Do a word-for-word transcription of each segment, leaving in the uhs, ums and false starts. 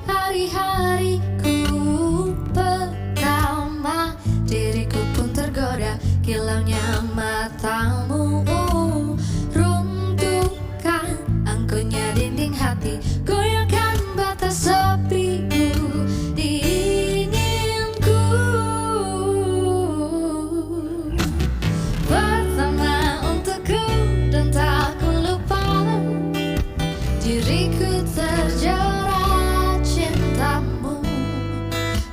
Hari-hariku pertama, diriku pun tergoda kilaunya matamu. Runtuhkan angkuhnya dinding hati, goyangkan bata sepiku, dinginku. Pertama untukku dan tak ku lupa. Diriku terjerat cintamu,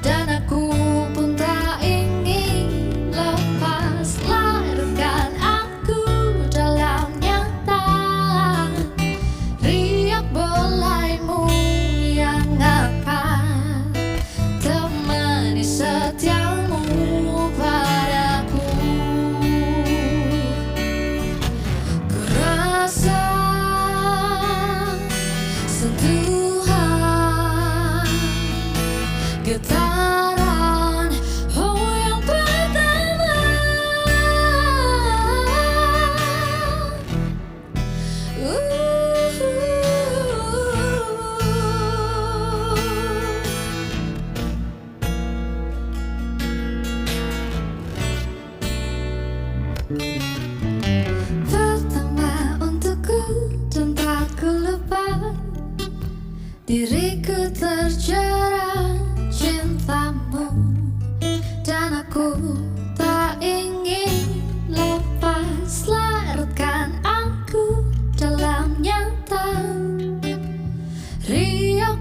dan aku pun tak ingin lepas. Larutkan aku dalam nyata, riak bolaimu yang akan temani setiamu padaku. Ku rasa sentuhan getaran, oh, yang pertama. Uh. Pertama untukku dan tak ku lupa, diriku terjerat cintamu, dan aku tak ingin lepas. Larutkan aku dalam nyata, riak